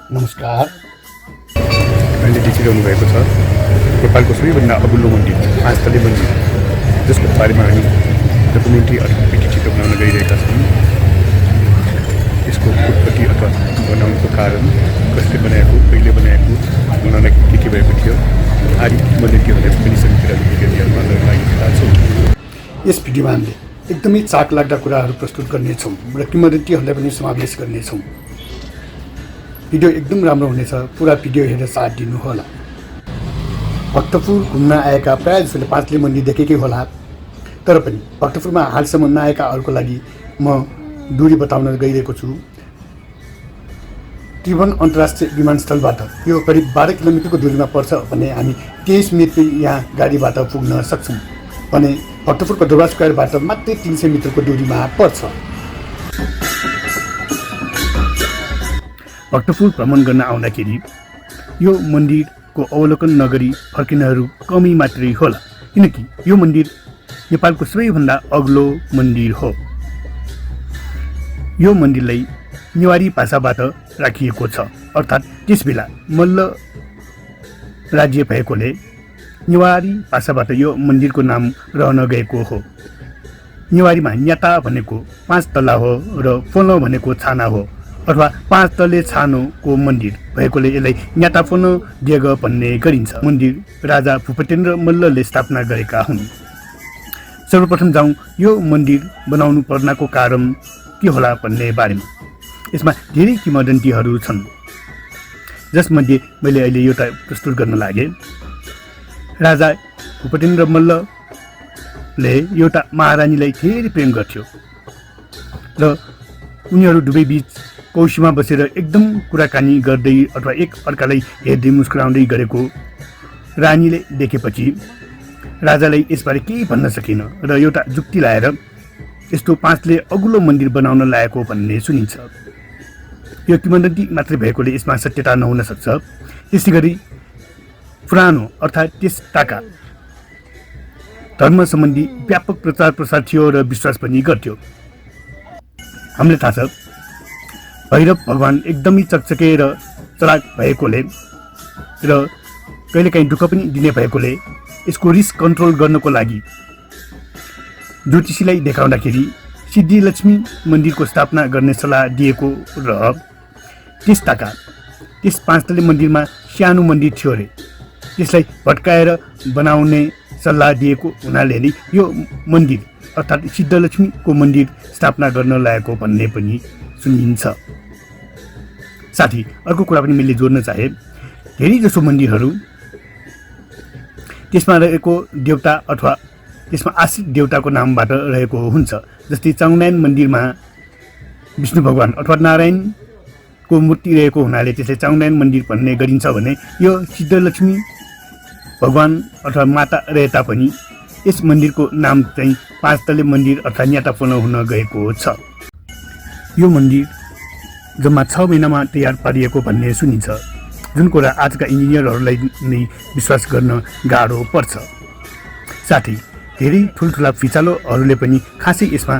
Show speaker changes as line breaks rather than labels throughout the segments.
नमस्कार, अहिले देखिरहनु भएको छ नेपालको सबैभन्दा अघिल्लो मन्दिर 5 तले मन्दिर, जसको बारेमा हामी डकुमेन्ट्री अथवा पिटिटी बनाउन गइरहेका छौँ। यसको उत्पत्ति अथवा बनाउनुको कारण, कसले बनाएको, कहिले बनाएको, बनाउन के भएको थियो आदि मन्दिरहरूले पनि समितिहरू बनाउन लागेका छौँ। यस भिडियोमा हामीले एकदमै चाखलाग्दा कुराहरू प्रस्तुत गर्नेछौँ र किंवदन्तीहरूलाई पनि समावेश गर्नेछौँ। भिडियो एकदम राम्रो हुनेछ, पुरा भिडियो हेरेर साथ दिनुहोला। भक्तपुर घुम्न आएका प्रायः जसोले 5 तले मन्दिर देखेकै होला, तर पनि भक्तपुरमा हालसम्म नआएकाहरूको लागि म दूरी बताउन गइरहेको छु। त्रिभुवन अन्तर्राष्ट्रिय विमानस्थलबाट यो करिब 12 किलोमिटरको दूरीमा पर्छ भने हामी 23 मिनटमै यहाँ गाडीबाट पुग्न सक्छौँ भने भक्तपुरको दरबार स्क्वायरबाट मात्रै 300 मिटरको दूरीमा पर्छ। भक्तपुर भ्रमण गर्न आउँदाखेरि यो मन्दिरको अवलोकन नगरी फर्किनेहरू कमै मात्रै होला, किनकि यो मन्दिर नेपालको सबैभन्दा अग्लो मन्दिर हो। यो मन्दिरलाई नेवारी भाषाबाट राखिएको छ, अर्थात् त्यसबेला मल्ल राज्य भएकोले नेवारी भाषाबाट यो मन्दिरको नाम रहन गएको हो। नेवारीमा न्याता भनेको 5 तला हो र फोनो भनेको छाना हो, अथवा 5 तले छानोको मन्दिर भएकोले यसलाई न्याताफोन दिएग भन्ने गरिन्छ। मन्दिर राजा भूपतेन्द्र मल्लले स्थापना गरेका हुन्। सर्वप्रथम जाउँ यो मन्दिर बनाउनु पर्नको कारण के होला भन्ने बारेमा। यसमा धेरै किंवदन्तीहरू छन्, जसमध्ये मैले अहिले एउटा प्रस्तुत गर्न लागेँ। राजा भूपतेन्द्र मल्लले एउटा महारानीलाई धेरै प्रेम गर्थ्यो र उनीहरू दुवै बीच कौशीमा बसेर एकदम कुराकानी गर्दै अथवा एक अर्कालाई हेर्दै मुस्कुराउँदै गरेको रानीले देखेपछि राजालाई यसबारे केही भन्न सकिन र एउटा जुक्ति लाएर यस्तो 5 तले अग्लो मन्दिर बनाउन लागेको भन्ने सुनिन्छ। यो किंवदन्ती मात्रै भएकोले यसमा सत्यता नहुन सक्छ। त्यसै गरी पुरानो अर्थात् त्यस ताका धर्म सम्बन्धी व्यापक प्रचार प्रसार थियो र विश्वास पनि गर्थ्यो। हामीलाई थाहा छ भैरव भगवान एकदमै चकचके र चलाक भएकोले र कहिलेकाहीँ दुःख पनि दिने भएकोले यसको रिस्क कन्ट्रोल गर्नको लागि ज्योतिषीलाई देखाउँदाखेरि सिद्धिलक्ष्मी मन्दिरको स्थापना गर्ने सल्लाह दिएको र त्यस 5 तले मन्दिरमा सानो मन्दिर थियो अरे, त्यसलाई भट्काएर बनाउने सल्लाह दिएको हुनाले नै यो मन्दिर अर्थात् सिद्धलक्ष्मीको मन्दिर स्थापना गर्न लागेको भन्ने पनि सुनिन्छ। साथै अर्को कुरा पनि मैले जोड्न चाहे, धेरै जसो मन्दिरहरू त्यसमा रहेको देवता अथवा त्यसमा आश्रित देवताको नामबाट रहेको हुन्छ। जस्तै चाङनारायण मन्दिरमा विष्णु भगवान अथवा नारायणको मूर्ति रहेको हुनाले त्यसलाई चाङनारायण मन्दिर भन्ने गरिन्छ भने यो सिद्धलक्ष्मी भगवान अथवा माता रहे तापनि यस मन्दिरको नाम चाहिँ 5 तले मन्दिर अर्थात् न्याताफोन हुन गएको छ। यो मन्दिर जम्मा 6 महिनामा तयार पारिएको भन्ने सुनिन्छ, जुन कुरा आजका इन्जिनियरहरूलाई नै विश्वास गर्न गाह्रो पर्छ। साथै धेरै ठुल्ठुला फिचालोहरूले पनि खासै यसमा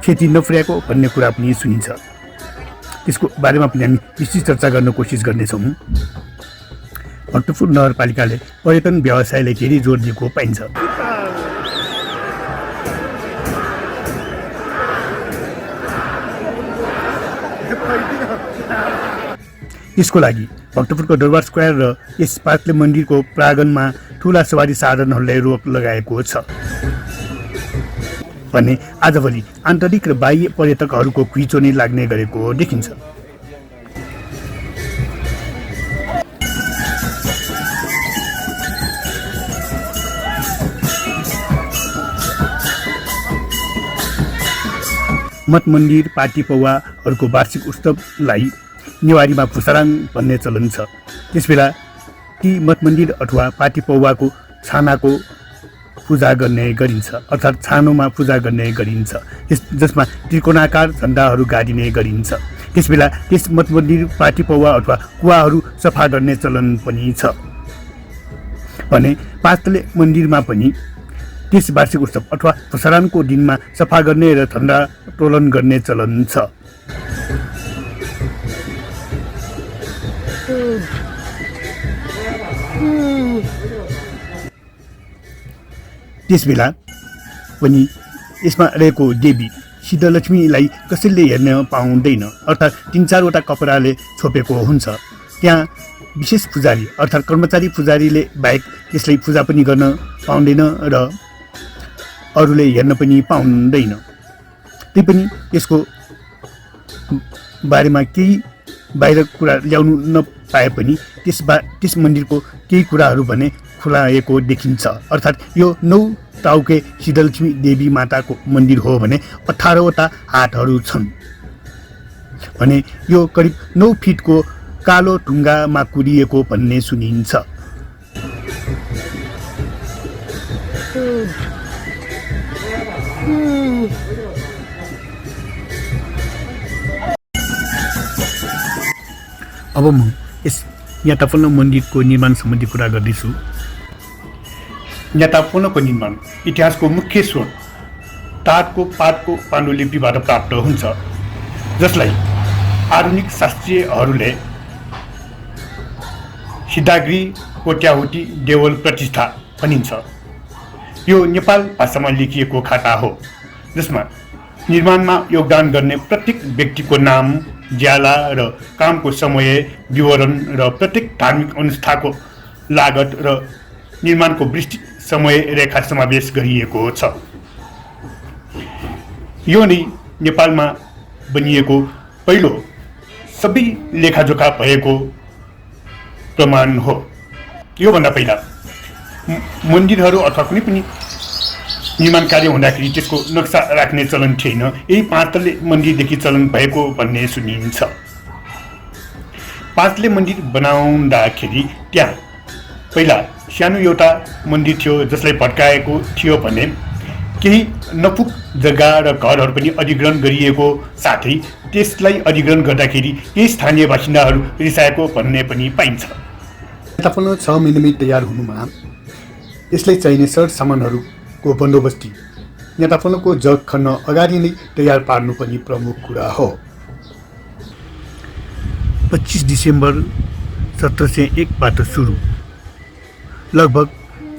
क्षति नपुर्याएको भन्ने कुरा पनि सुनिन्छ। त्यसको बारेमा पनि हामी विस्तृत चर्चा गर्न कोसिस गर्नेछौँ। भक्तपुर नगरपालिकाले पर्यटन व्यवसायलाई धेरै जोड दिएको पाइन्छ। यसको लागि भक्तपुरको दरबार स्क्वायर र यस 5 तले मन्दिरको प्राङ्गणमा ठुला सवारी साधनहरूलाई रोक लगाएको छ भने आजभोलि आन्तरिक र बाह्य पर्यटकहरूको घुइँचो नै लाग्ने गरेको देखिन्छ। मठ मन्दिर पाटी पौवाहरूको वार्षिक उत्सवलाई नेवारीमा पुसाराङ भन्ने चलन छ। त्यसबेला ती मठ मन्दिर अथवा पाटी पौवाको छानाको पूजा गर्ने गरिन्छ, अर्थात् छानोमा पूजा गर्ने गरिन्छ, जसमा त्रिकोणाकार झन्डाहरू गाडिने गरिन्छ। त्यसबेला त्यस मठ मन्दिर पाटी पौवा अथवा कुवाहरू सफा गर्ने चलन पनि छ भने पाँचतले मन्दिरमा पनि त्यस वार्षिक उत्सव अथवा पुसाराङको दिनमा सफा गर्ने र झन्डा तोलन गर्ने चलन छ। त्यसबेला पनि यसमा रहेको देवी सिद्धलक्ष्मीलाई कसैले हेर्न पाउँदैन, अर्थात् 3-4वटा कपडाले छोपेको हुन्छ। त्यहाँ विशेष पुजारी अर्थात् कर्मचारी पुजारीले बाहेक त्यसलाई पूजा पनि गर्न पाउँदैन र अरूले हेर्न पनि पाउँदैन। त्यही पनि यसको बारेमा केही बाहिर कुरा ल्याउनु नपाए पनि त्यस मन्दिरको केही कुराहरू भने खुलाएको देखिन्छ, अर्थात् यो 9 टाउके सिद्धलक्ष्मी देवी माताको मन्दिर हो भने 18वटा हातहरू छन् भने यो करिब 9 फिटको कालो ढुङ्गामा कुरिएको भन्ने सुनिन्छ। अब म यस यातापन्न मन्दिरको निर्माण सम्बन्धी कुरा गर्दैछु। यातापन्नको निर्माण इतिहासको मुख्य स्रोत ताडको पातको पाण्डुलिपिबाट प्राप्त हुन्छ, जसलाई आधुनिक शास्त्रीयहरूले सिद्धागृही कोट्याहुटी देवल प्रतिष्ठा भनिन्छ। यो नेपाल भाषामा लेखिएको खाता हो, जसमा निर्माणमा योगदान गर्ने प्रत्येक व्यक्तिको नाम, ज्याला र कामको समय विवरण र प्रत्येक धार्मिक अनुष्ठानको लागत र निर्माणको विस्तृत समय रेखा समावेश गरिएको छ। यो नै नेपालमा बनिएको पहिलो सबै लेखाजोखा भएको प्रमाण हो। योभन्दा पहिला मन्दिरहरू अथवा कुनै पनि निर्माण कार्य हुँदाखेरि त्यसको नक्सा राख्ने चलन थिएन। यही पाँचतले मन्दिरदेखि चलन भएको भन्ने सुनिन्छ। पाँचतले मन्दिर बनाउँदाखेरि त्यहाँ पहिला सानो एउटा मन्दिर थियो जसलाई भत्काएको थियो भने केही नपुग जग्गा र घरहरू पनि अधिग्रहण गरिएको साथै त्यसलाई अधिग्रहण गर्दाखेरि केही स्थानीय बासिन्दाहरू रिसाएको भन्ने पनि पाइन्छ। यातापन्न 6 महिनामै तयार हुनुमा यसलाई चाहिने सरसामानहरूको बन्दोबस्ती यातापन्नको जग खन्न अगाडि नै तयार पार्नु पनि प्रमुख कुरा हो। 25 डिसेम्बर 1701बाट सुरु लगभग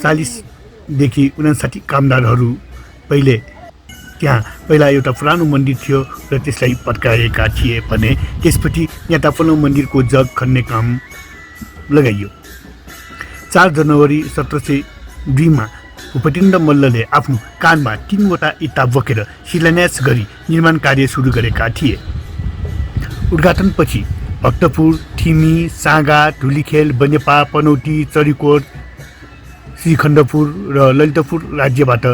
40देखि 59 कामदारहरू पहिला एउटा पुरानो मन्दिर थियो र त्यसलाई पत्काएका थिए भने त्यसपछि यातापन्न मन्दिरको जग खन्ने काम लगाइयो। 4 जनवरी 1702मा भूपतिन्द्र मल्लले आफ्नो काँधमा 3वटा इँटा बोकेर शिलान्यास गरी निर्माण कार्य सुरु गरेका थिए। उद्घाटनपछि भक्तपुर, थिमी, साँगा, धुलीखेल, बनेपा, पनौती, चरीकोट, श्रीखण्डपुर र ललितपुर राज्यबाट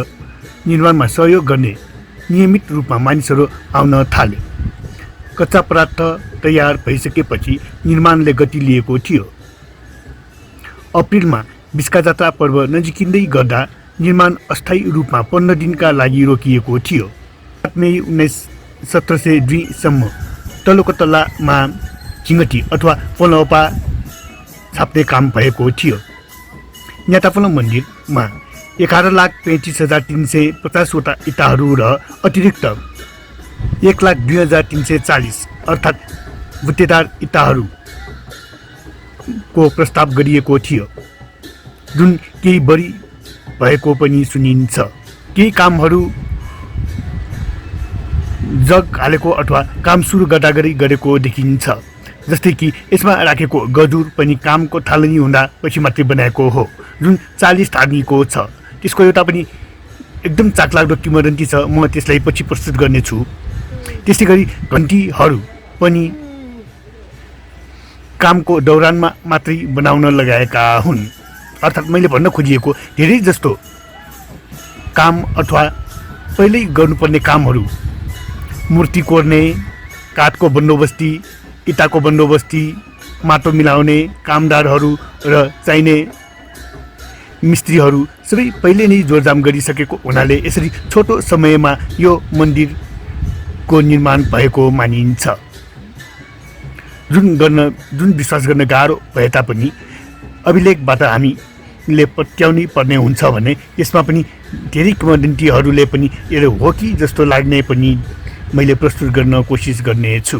निर्माणमा सहयोग गर्ने नियमित रूपमा मानिसहरू आउन थाले। कच्चा पदार्थ तयार भइसकेपछि निर्माणले गति लिएको थियो। अप्रिलमा बिस्का जात्रा पर्व नजिकिँदै गर्दा निर्माण अस्थायी रूपमा 15 दिनका लागि रोकिएको थियो। 7 मई 1702सम्म तल्लोको तल्लामा चिङ्गटी अथवा पलौपा छाप्ने काम भएको थियो। यातापन्न मन्दिरमा 11,35,350वटा इँटाहरू र अतिरिक्त 1,02,340 अर्थात् बुट्टेदार इँटाहरूको प्रस्ताव गरिएको थियो, जुन केही बढी भएको पनि सुनिन्छ। केही कामहरू जग हालेको अथवा काम सुरु गर्दै गरेको देखिन्छ, जस्तै कि यसमा राखेको गजुर पनि कामको थालनी हुँदा पछि मात्रै बनाएको हो, जुन 40 धार्नीको छ। त्यसको एउटा पनि एकदम चाखलाग्दो किंवदन्ती छ, म त्यसलाई पछि प्रस्तुत गर्नेछु। त्यसै गरी घन्टीहरू पनि कामको दौरानमा मात्रै बनाउन लगाएका हुन्, अर्थात् मैले भन्न खोजिएको धेरै जस्तो काम अथवा पहिल्यै गर्नुपर्ने कामहरू मूर्ति कोर्ने, काठको बन्दोबस्ती, इँटाको बन्दोबस्ती, माटो मिलाउने कामदारहरू र चाहिने मिस्त्रीहरू सबै पहिले नै जोरजाम गरिसकेको हुनाले यसरी छोटो समयमा यो मन्दिरको निर्माण भएको मानिन्छ। जुन विश्वास गर्न गाह्रो भए तापनि अभिलेखबाट हामीले पत्याउनै पर्ने हुन्छ भने यसमा पनि धेरै किंवदन्तीहरूले पनि यो हो कि जस्तो लाग्ने पनि मैले प्रस्तुत गर्न कोसिस गर्नेछु।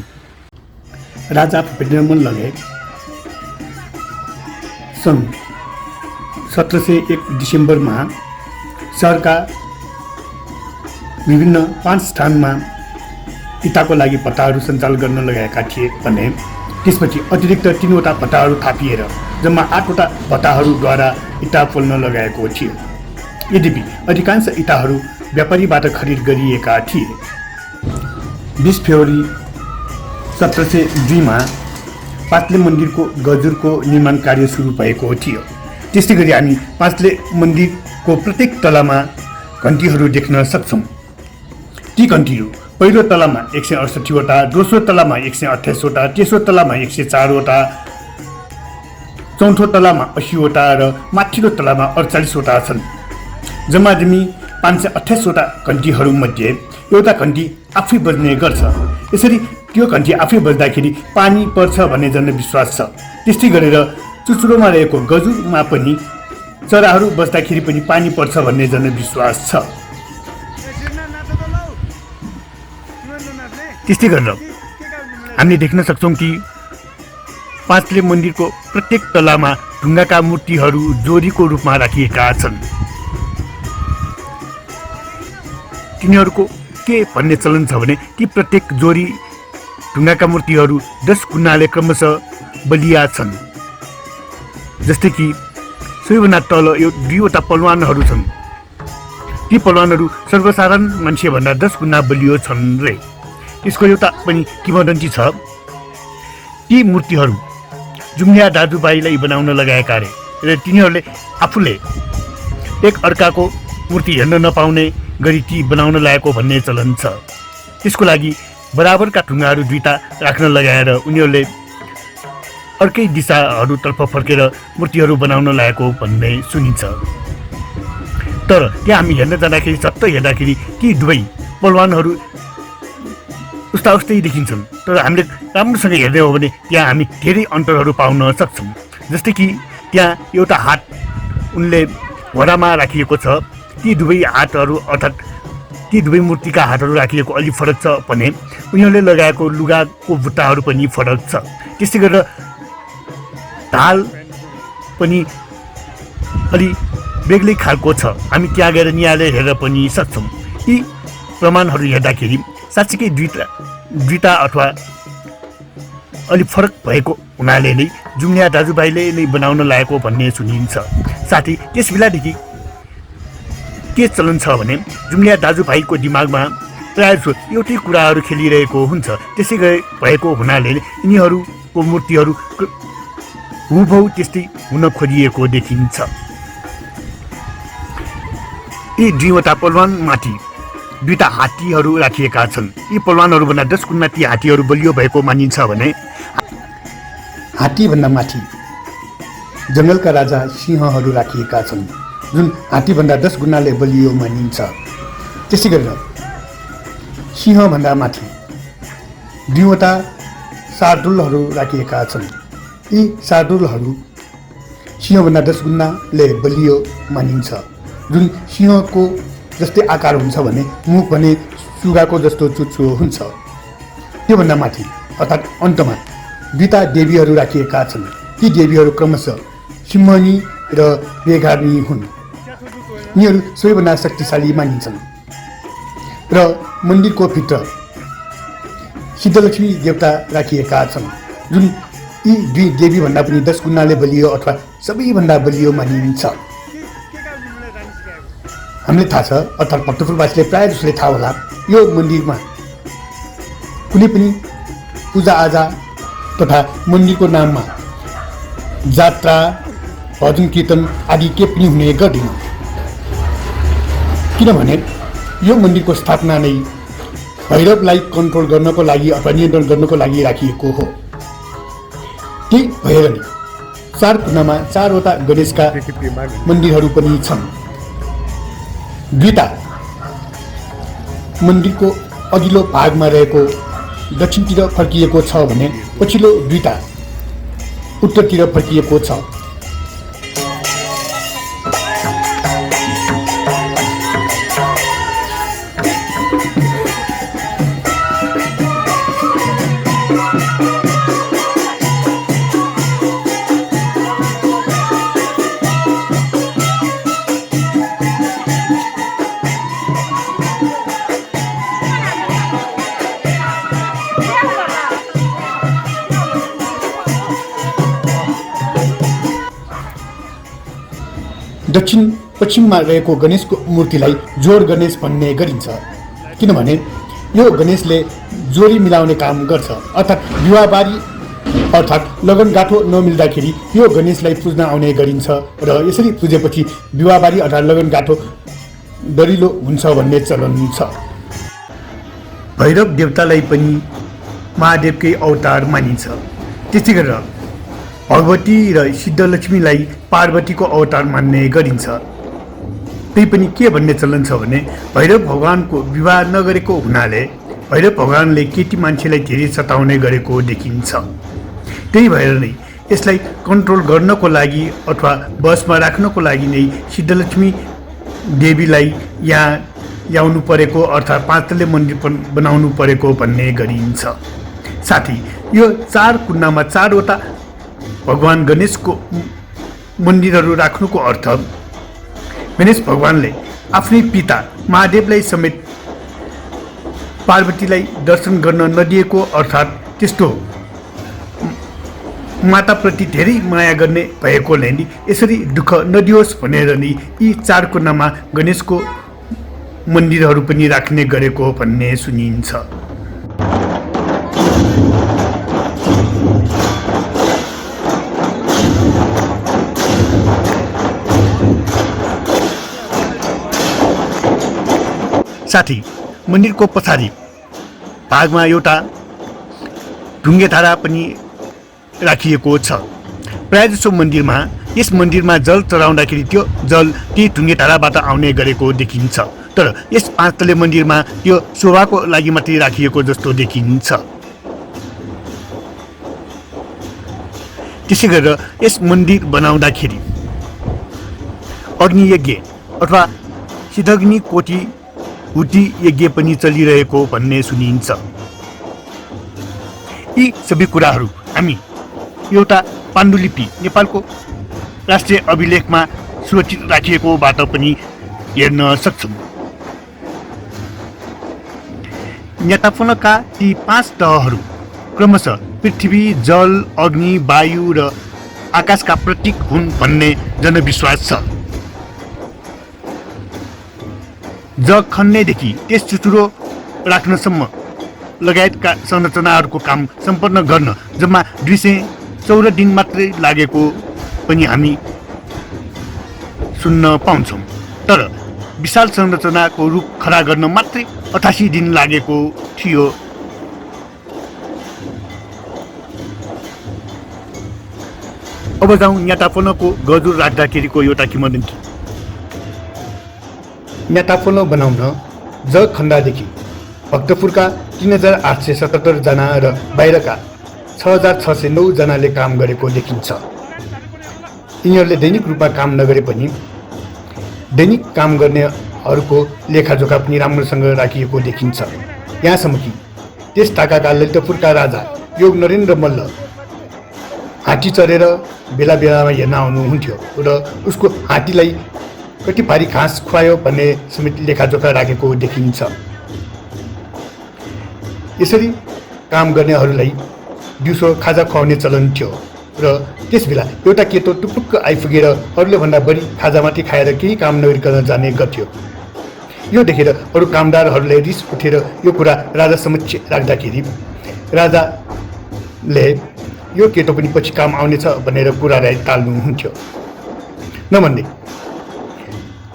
राजा भूपेन्द्र मल्लले सन् 1701 डिसेम्बरमा सहरका विभिन्न 5 स्थानमा इँटाको लागि पट्टाहरू सञ्चालन गर्न लगाएका थिए भने त्यसपछि अतिरिक्त 3वटा पट्टाहरू थापिएर जम्मा 8वटा पट्टाहरूद्वारा इँटा पोल्न लगाएको थियो। यद्यपि अधिकांश इँटाहरू व्यापारीबाट खरिद गरिएका थिए। 20 फेब्रुअरी 1702 मा पाँचले मन्दिरको गजुरको निर्माण कार्य सुरु भएको थियो। त्यस्तै गरी हामी पाँचले मन्दिरको प्रत्येक तलामा घन्टीहरू देख्न सक्छौँ। ती घन्टीहरू पहिलो तलामा 168 वटा, दोस्रो तलामा 128 वटा, तेस्रो तलामा 104 वटा, चौथो तलामा 80 वटा र माथिल्लो तलामा 48 वटा छन्। जम्माजम्मी 528 वटा घन्टीहरूमध्ये एउटा घन्टी आफै बज्ने गर्छ। यसरी त्यो घन्टी आफै बज्दाखेरि पानी पर्छ भन्ने जनविश्वास छ। त्यस्तै गरेर चुचुरोमा रहेको गजुरमा पनि चराहरू बस्दाखेरि पनि पानी पर्छ भन्ने जनविश्वास छ। त्यस्तै गरेर हामीले देख्न सक्छौँ कि पाँचले मन्दिरको प्रत्येक तलामा ढुङ्गाका मूर्तिहरू जोडीको रूपमा राखिएका छन्। तिनीहरूको के भन्ने चलन छ भने ती प्रत्येक जोडी ढुङ्गाका मूर्तिहरू 10 कुनाले क्रमशः बलिया छन्। जस्तै कि सबैभन्दा तल यो 2वटा पलवानहरू छन्। ती पलवानहरू सर्वसाधारण मान्छेभन्दा 10 गुणा बलियो छन् रे। यसको एउटा पनि किंवदन्ती छ। ती मूर्तिहरू जुम्लिया दाजुभाइलाई बनाउन लगाएका रे र तिनीहरूले आफूले एक अर्काको मूर्ति हेर्न नपाउने गरी ती बनाउन लगाएको भन्ने चलन छ। त्यसको लागि बराबरका ढुङ्गाहरू 2टा राख्न लगाएर उनीहरूले अर्कै दिशाहरूतर्फ फर्केर मूर्तिहरू बनाउन लागेको भन्ने सुनिन्छ। तर त्यहाँ हामी हेर्न जाँदाखेरि सत्य हेर्दाखेरि ती दुवै पलवानहरू उस्तै देखिन्छन्। तर हामीले राम्रोसँग हेर्ने हो भने त्यहाँ हामी धेरै अन्तरहरू पाउन सक्छौँ। जस्तै कि त्यहाँ एउटा हात उनले घोडामा राखिएको छ। ती दुवै हातहरू अर्थात् ती दुवै मूर्तिका हातहरू राखिएको अलि फरक छ भने उनीहरूले लगाएको लुगाको बुट्टाहरू पनि फरक छ। त्यस्तै गरेर ढाल पनि अलि बेग्लै खालको छ। हामी त्यहाँ गएर निहालेर हेरेर पनि सक्छौँ। यी प्रमाणहरू हेर्दाखेरि साँच्चीकै दुईटा अथवा अलि फरक भएको हुनाले नै जुम्लिया दाजुभाइले नै बनाउन लागेको भन्ने सुनिन्छ। साथै त्यस बेलादेखि के चलन छ भने जुम्लिया दाजुभाइको दिमागमा प्रायः एउटै कुराहरू खेलिरहेको हुन्छ। त्यसै भएको हुनाले यिनीहरूको मूर्तिहरू हुबहु त्यस्तै हुन खोजिएको देखिन्छ। यी 2वटा पलवानमाथि 2टा हात्तीहरू राखिएका छन्। यी पलवानहरूभन्दा 10 गुणा ती हात्तीहरू बलियो भएको मानिन्छ भने हात्तीभन्दा माथि जङ्गलका राजा सिंहहरू राखिएका छन् जुन हात्तीभन्दा 10 गुणाले बलियो मानिन्छ। त्यसै गरेर सिंहभन्दा माथि 2वटा शार्दुलहरू राखिएका छन्। यी शार्दुलहरू सिंहभन्दा 10 गुणाले बलियो मानिन्छ। जुन सिंहको जस्तै आकार हुन्छ भने मुख भने सुगाको जस्तो चुच्चो हुन्छ। त्योभन्दा माथि अर्थात् अन्तमा 2टा देवीहरू राखिएका छन्। ती देवीहरू क्रमशः सिंहनी र बेगार्नी हुन्। यिनीहरू सबैभन्दा शक्तिशाली मानिन्छन् र मन्दिरको भित्र सिद्धलक्ष्मी देवता राखिएका छन् जुन यी 2 देवीभन्दा पनि 10 गुणाले बलियो अथवा सबैभन्दा बलियो मानिन्छ। हामीलाई थाहा छ अर्थात् भक्तपुरवासीले प्रायः जसले थाहा होला यो मन्दिरमा कुनै पनि पूजाआजा तथा मन्दिरको नाममा जात्रा भजन कीर्तन आदि के पनि हुने गर्दैन। किनभने यो मन्दिरको स्थापना नै भैरवलाई कन्ट्रोल गर्नको लागि अथवा नियन्त्रण गर्नको लागि राखिएको हो। त्यही भएर नै 4 कुनामा 4वटा गणेशका मन्दिरहरू पनि छन्। दुईटा मन्दिरको अघिल्लो भागमा रहेको दक्षिणतिर फर्किएको छ भने पछिल्लो दुईटा उत्तरतिर फर्किएको छ। दक्षिण पश्चिममा रहेको गणेशको मूर्तिलाई जोड गणेश भन्ने गरिन्छ, किनभने यो गणेशले जोडी मिलाउने काम गर्छ। अर्थात् विवाहबारी अर्थात् लगनगाठो नमिल्दाखेरि यो गणेशलाई पुज्न आउने गरिन्छ र यसरी पुजेपछि विवाहबारी अर्थात् लगनगाठो दरिलो हुन्छ भन्ने चलन छ। भैरव देवतालाई पनि महादेवकै अवतार मानिन्छ। त्यसै गरेर भगवती र सिद्धलक्ष्मीलाई पार्वतीको अवतार मान्ने गरिन्छ। त्यही पनि के भन्ने चलन छ भने भैरव भगवानको विवाह नगरेको हुनाले भैरव भगवानले केटी मान्छेलाई धेरै सताउने गरेको देखिन्छ। त्यही भएर नै यसलाई कन्ट्रोल गर्नको लागि अथवा बसमा राख्नको लागि नै सिद्धलक्ष्मी देवीलाई यहाँ ल्याउनु परेको अर्थात् 5 तले मन्दिर बनाउनु परेको भन्ने गरिन्छ। साथै यो 4 कुनामा 4वटा भगवान गणेशको मन्दिरहरू राख्नुको अर्थ गणेश भगवानले आफ्नै पिता महादेवलाई समेत पार्वतीलाई दर्शन गर्न नदिएको अर्थात् त्यस्तो माताप्रति धेरै माया गर्ने भएकोले नि यसरी दुःख नदियोस् भनेर नि यी 4 कुनामा गणेशको मन्दिरहरू पनि राख्ने गरेको भन्ने सुनिन्छ। साथै मन्दिरको पछाडि भागमा एउटा ढुङ्गे धारा पनि राखिएको छ। प्रायःजसो मन्दिरमा यस मन्दिरमा जल चढाउँदाखेरि त्यो जल ती ढुङ्गे धाराबाट आउने गरेको देखिन्छ, तर यस 5 तले मन्दिरमा त्यो शोभाको लागि मात्रै राखिएको जस्तो देखिन्छ। त्यसै गरेर यस मन्दिर बनाउँदाखेरि अग्नियज्ञ अथवा सिद्धग्नि कोटी हुति यज्ञ पनि चलिरहेको भन्ने सुनिन्छ। यी सबै कुराहरू हामी एउटा पाण्डुलिपि नेपालको राष्ट्रिय अभिलेखमा सुरक्षित राखिएकोबाट पनि हेर्न सक्छौँ। न्याताफनका ती 5 तहहरू क्रमशः पृथ्वी, जल, अग्नि, वायु र आकाशका प्रतीक हुन् भन्ने जनविश्वास छ। जग खन्नेदेखि त्यस चुचुरो राख्नसम्म लगायतका संरचनाहरूको काम सम्पन्न गर्न जम्मा 214 दिन मात्रै लागेको पनि हामी सुन्न पाउँछौँ, तर विशाल संरचनाको रूप खडा गर्न मात्रै 88 दिन लागेको थियो। अब जाउँ न्याताफनको गजुर राख्दाखेरिको एउटा किंवदन्ती। न्याताफलो बनाउन जग खण्डादेखि भक्तपुरका 3877 जना र बाहिरका 6609 जनाले काम गरेको देखिन्छ। यिनीहरूले दैनिक रूपमा काम नगरे पनि दैनिक काम गर्नेहरूको लेखाजोखा पनि राम्रोसँग राखिएको देखिन्छ। यहाँसम्म कि त्यस ताकाका ललितपुरका राजा योग नरेन्द्र मल्ल हात्ती चढेर बेला बेलामा हेर्न आउनुहुन्थ्यो र उसको हात्तीलाई कति भारी घाँस खुवायो भन्ने समेत लेखाजोखा राखेको देखिन्छ। यसरी काम गर्नेहरूलाई दिउँसो खाजा खुवाउने चलन थियो र त्यसबेला एउटा केटो टुपुक्क आइपुगेर अरूले भन्दा बढी खाजा माथि खाएर केही काम नगरिकन जाने गर्थ्यो। यो देखेर अरू कामदारहरूले रिस उठेर यो कुरा राजा समक्ष राख्दाखेरि राजाले यो केटो पनि पछि काम आउनेछ भनेर कुरालाई टाल्नुहुन्थ्यो। नभन्दै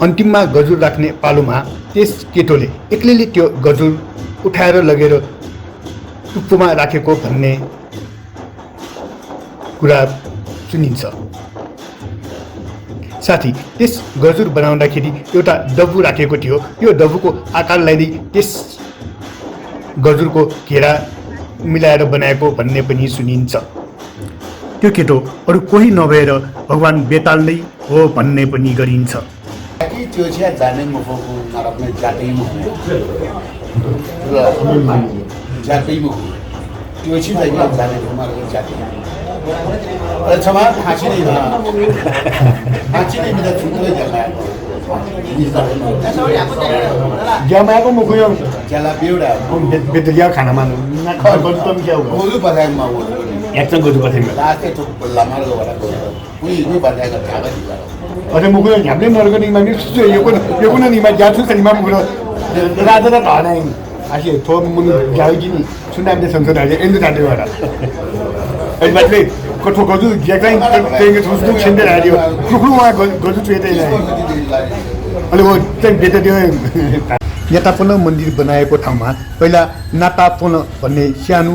अन्तिममा गजुर राख्ने पालोमा त्यस केटोले एक्लैले त्यो गजुर उठाएर लगेर टुप्पोमा राखेको भन्ने कुरा सुनिन्छ। साथी, त्यस गजुर बनाउँदाखेरि एउटा डब्बु राखेको थियो। यो डब्बुको आकारलाई नै त्यस गजुरको घेरा मिलाएर बनाएको भन्ने पनि सुनिन्छ। त्यो केटो अरू कोही नभएर भगवान् बेताल नै हो भन्ने पनि गरिन्छ।
त्यो चाहिँ जाने मुखको नरकमा जातै मुख जातै मुख त्यो चाहिँ जाने मुखमा जातै क्षमा फाँसी नै फाँसी नै मिला छुट्टै जमाएको मुख यो ज्याला बेउडा
बेदरिया खानामा
गोरु बजारमा
एकचन गोरु बजारमा
लास्टै तो लमार गरा उही नै बजाएको थाहा दिला
अरे मुख हामीले नरक निमा नि यो कुन निमा जाछु छ निमा मुख राजा त हनाइ आसी थो मुन जाउजी नि सुनामले संसदले एन्डु जाने भएर अहिले मात्रै कठो गजु ज्याकै तेंगे थुसु छेन्डे राडियो कुकुमा गजु चेतै नै अहिले वो चाहिँ बेटा दियो नेतापन मन्दिर बनाएको ठाउँमा पहिला नातापन भन्ने सानो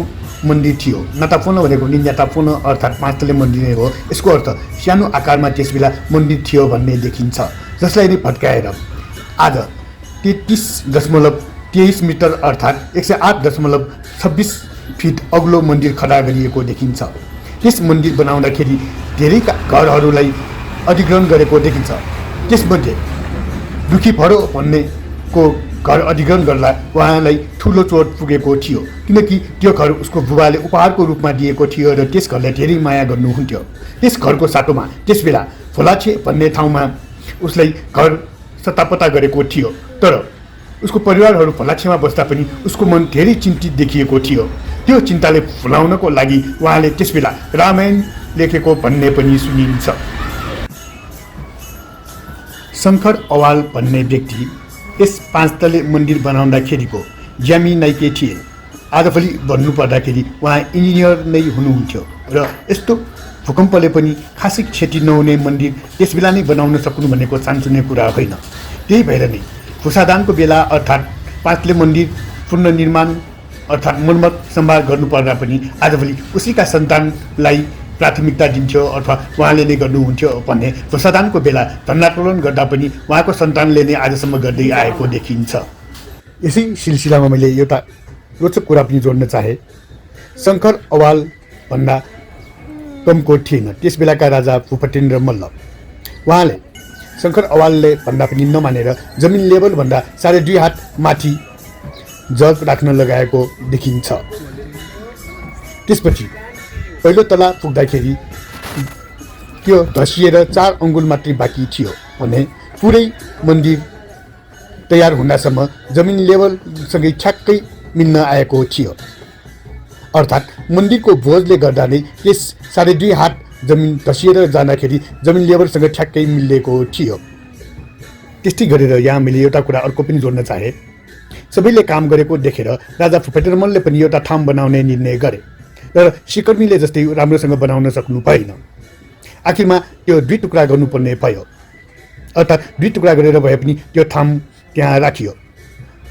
मन्दिर थियो। नातापन भनेको नि नेतापन अर्थात् 5 तले मन्दिर नै हो। यसको अर्थ सानो आकारमा त्यसबेला मन्दिर थियो भन्ने देखिन्छ, जसलाई नै भट्काएर आज 33.23 मिटर अर्थात् 108.26 फिट अग्लो मन्दिर खडा गरिएको देखिन्छ। त्यस मन्दिर बनाउँदाखेरि धेरै घरहरूलाई अधिग्रहण गरेको देखिन्छ। त्यसमध्ये दुखी फरो भन्नेको घर अधिग्रहण गर्दा उहाँलाई ठुलो चोट पुगेको थियो, किनकि त्यो घर उसको बुबाले उपहारको रूपमा दिएको थियो र त्यस घरलाई धेरै माया गर्नुहुन्थ्यो। त्यस घरको साटोमा त्यसबेला फोलाछे भन्ने ठाउँमा उसलाई घर सतापता गरेको थियो, तर उसको परिवारहरू फोलाछेमा बस्दा पनि उसको मन धेरै चिन्तित देखिएको थियो। त्यो चिन्ताले भुलाउनको लागि उहाँले त्यसबेला रामायण लेखेको भन्ने पनि सुनिन्छ। शङ्कर अवाल भन्ने व्यक्ति यस 5 तले मन्दिर बनाउँदाखेरिको ज्यामी नाइके थिए। आजभोलि भन्नुपर्दाखेरि उहाँ इन्जिनियर नै हुनुहुन्थ्यो र यस्तो भूकम्पले पनि खासै क्षति नहुने मन्दिर त्यसबेला नै बनाउन सक्नु भनेको सानसुने कुरा होइन। त्यही भएर नै खुसादानको बेला अर्थात् 5 तले मन्दिर पुनर्निर्माण अर्थात् मर्मत सम्भार गर्नुपर्दा पनि आजभोलि उसैका सन्तानलाई प्राथमिकता दिन्थ्यो अथवा उहाँले नै गर्नुहुन्थ्यो भन्ने खुसादानको बेला धन्नातोलन गर्दा पनि उहाँको सन्तानले नै आजसम्म गर्दै आएको देखिन्छ। यसै सिलसिलामा मैले एउटा रोचक कुरा पनि जोड्न चाहे। शङ्कर अवाल भन्दा कमको थिएन त्यसबेलाका राजा भूपतेन्द्र मल्ल। उहाँले शङ्कर अवालले भन्दा पनि नमानेर जमिन लेभलभन्दा 2.5 हात माथि जग राख्न लगाएको देखिन्छ। त्यसपछि पहिलो तला पुग्दाखेरि त्यो धसिएर 4 अङ्गुल मात्रै बाँकी थियो भने पुरै मन्दिर तयार हुँदासम्म जमिन लेभलसँगै ठ्याक्कै मिल्न आएको थियो। अर्थात् मन्दिरको बोझले गर्दा नै त्यस 2.5 हात जमिन धसिएर जाँदाखेरि जमिन लेभलसँग ठ्याक्कै मिलेको थियो। त्यस्तै गरेर यहाँ मैले एउटा कुरा अर्को पनि जोड्न चाहे। सबैले काम गरेको देखेर राजा भूपेन्द्र मल्लले पनि एउटा ठाउँ बनाउने निर्णय गरे, तर सिकर्मीले जस्तै राम्रोसँग बनाउन सक्नु भएन। आखिरमा त्यो 2 टुक्रा गर्नुपर्ने भयो, अर्थात् 2 टुक्रा गरेर भए पनि त्यो थाम त्यहाँ राखियो।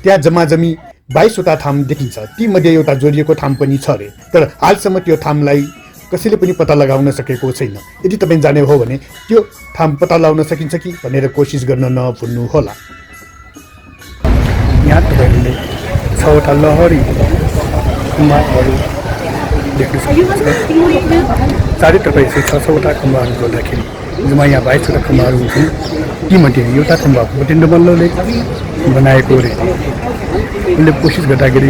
त्यहाँ जम्माजम्मी 22वटा थाम देखिन्छ। तीमध्ये एउटा जोडिएको थाम पनि छ अरे, तर हालसम्म त्यो थामलाई कसैले पनि पत्ता लगाउन सकेको छैन। यदि तपाईँ जाने हो भने त्यो थाम पत्ता लगाउन सकिन्छ कि भनेर कोसिस गर्न नभुल्नुहोला। यहाँ तपाईँहरूले 6वटा लहरी कुमारहरू देख्न सक्नुहुन्छ। चारैतर्फ यसै 600वटा खम्बाहरू जोड्दाखेरि जम्मा यहाँ 22वटा खम्बाहरू हुन्छन्। तीमध्ये एउटा खम्बा भूपेन्द्र मल्लले बनाएको रे। उनले कोसिस गर्दाखेरि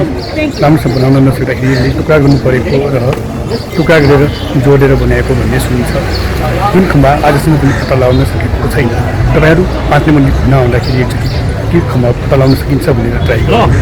राम्रोसँग बनाउन नसक्दाखेरि टुक्रा गर्नु परेको र टुक्रा गरेर जोडेर बनाएको भन्ने सुनिन्छ। जुन खम्बा आजसम्म पनि पत्ता लगाउन सकेको छैन। तपाईँहरू 5 तले मन्दिर घुम्न आउँदाखेरि एकचोटि त्यो खम्बा पत्ता लगाउन सकिन्छ भनेर ट्राई गर्नु।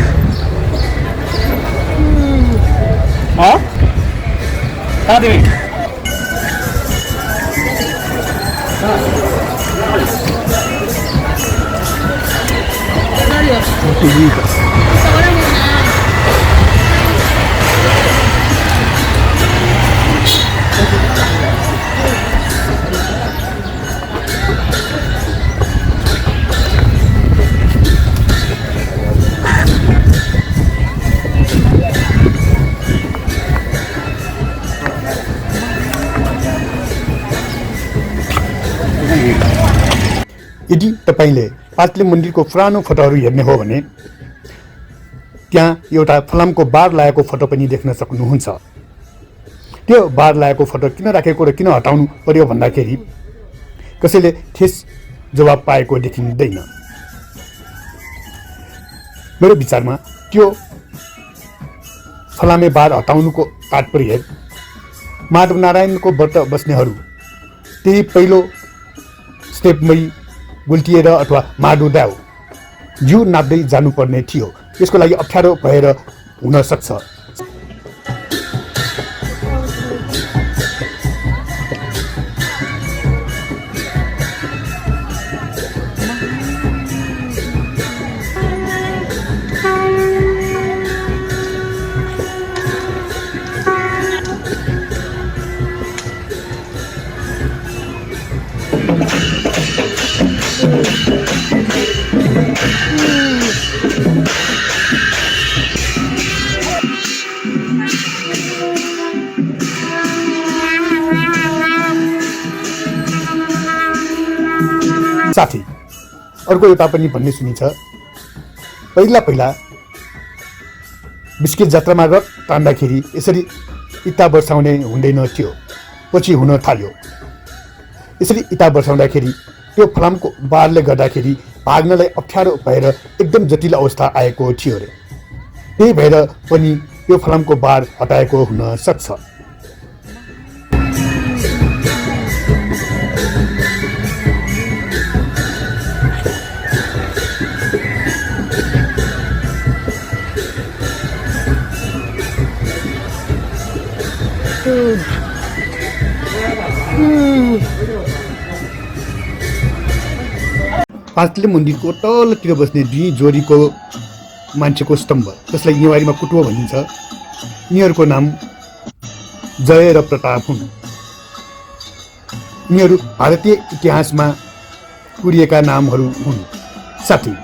यदि तपाईँले पाँचले मन्दिरको पुरानो फोटोहरू हेर्ने हो भने त्यहाँ एउटा फलामको बार लागेको फोटो पनि देख्न सक्नुहुन्छ। त्यो बार लागेको फोटो किन राखेको र किन हटाउनु पर्यो भन्दाखेरि कसैले ठेस जवाब पाएको देखिँदैन। मेरो विचारमा त्यो फलामे बार हटाउनुको तात्पर्य माधव नारायणको व्रत बस्नेहरू त्यही पहिलो स्टेपमै गुल्टिएर अथवा माडो ड्याउ जिउ नाप्दै जानुपर्ने थियो। यसको लागि अप्ठ्यारो भएर हुन सक्छ। साथै अर्को एउटा पनि भन्ने सुनिन्छ, पहिला बिस्किट जात्रामा रथ तान्दाखेरि यसरी इँटा वर्षाउने हुँदैन थियो, पछि हुन थाल्यो। यसरी इँटा वर्षाउँदाखेरि त्यो फलामको बारले गर्दाखेरि भाग्नलाई अप्ठ्यारो भएर एकदम जटिल अवस्था आएको थियो अरे। त्यही भएर पनि यो फलामको बार हटाएको हुन सक्छ। पाँचले मन्दिरको तलतिर बस्ने दुई जोडीको मान्छेको स्तम्भ, जसलाई नेवारीमा कुटुवा भनिन्छ, यिनीहरूको नाम जय र प्रताप हुन्। यिनीहरू भारतीय इतिहासमा कुरिएका नामहरू हुन्। साथै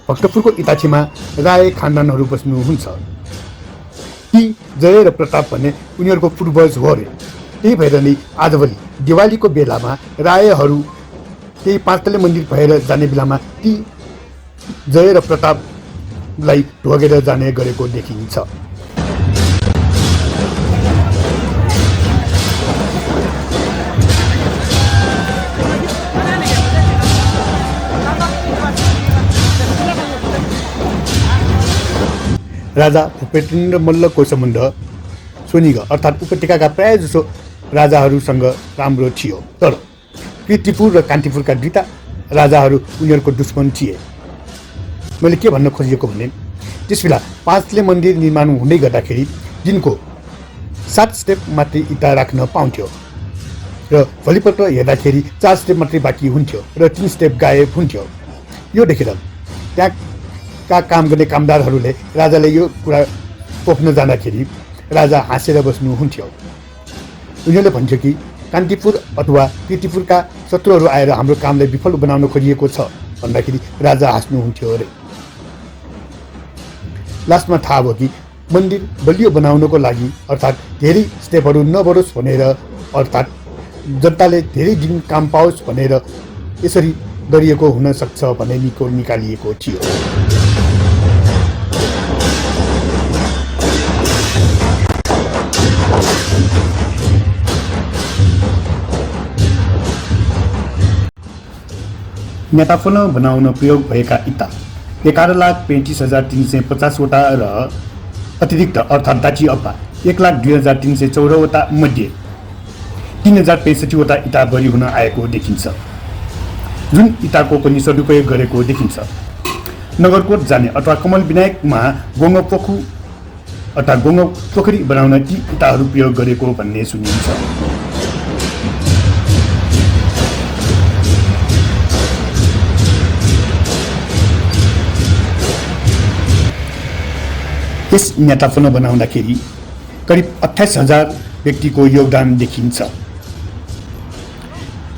भक्तपुरको इताछीमा राय खानदानहरू बस्नुहुन्छ। ती जय र प्रताप भन्ने उनीहरूको पूर्वज हो अरे। त्यही भएर नै आजभोलि दिवालीको बेलामा रायहरू त्यही पाँचतले मन्दिर भएर जाने बेलामा ती जय र प्रतापलाई ढोगेर जाने गरेको देखिन्छ। राजा भूपेन्द्र मल्लको सम्बन्ध सोनिग अर्थात् उपत्यकाका प्राय जसो राजाहरूसँग राम्रो थियो, तर कीर्तिपुर र कान्तिपुरका दुईटा राजाहरू उनीहरूको दुश्मन थिए। मैले के भन्न खोजिएको भने त्यसबेला पाँचले मन्दिर निर्माण हुँदै गर्दाखेरि दिनको 7 स्टेप मात्रै इँटा राख्न पाउँथ्यो र भोलिपल्ट हेर्दाखेरि 4 स्टेप मात्रै बाँकी हुन्थ्यो र 3 स्टेप गायब हुन्थ्यो। यो देखेर त्यहाँका काम गर्ने कामदारहरूले राजाले यो कुरा पोख्न जाँदाखेरि राजा हाँसेर बस्नुहुन्थ्यो। उनीहरूले भन्छ कि कान्तिपुर अथवा कीर्तिपुरका शत्रुहरू आएर हाम्रो कामलाई विफल बनाउन खोजिएको छ भन्दाखेरि राजा हाँस्नुहुन्थ्यो अरे। लास्टमा थाहा भयो कि मन्दिर बलियो बनाउनको लागि अर्थात् धेरै स्टेपहरू नबढोस् भनेर, अर्थात् जनताले धेरै दिन काम पाओस् भनेर यसरी गरिएको हुन सक्छ भन्ने निकालिएको थियो। न्याताफल बनाउन प्रयोग भएका इँटा 11,35,350 वटा र अतिरिक्त अर्थात् दाची अप्पा 1,02,314 वटा मध्ये 3,065 वटा इँटा बढी हुन आएको देखिन्छ, जुन इँटाको पनि सदुपयोग गरेको देखिन्छ। नगरकोट जाने अथवा कमल विनायकमा गोङ पोखरी बनाउन ती इँटाहरू प्रयोग गरेको भन्ने सुनिन्छ। यस न्याताफल बनाउँदाखेरि करिब 28,000 व्यक्तिको योगदान देखिन्छ।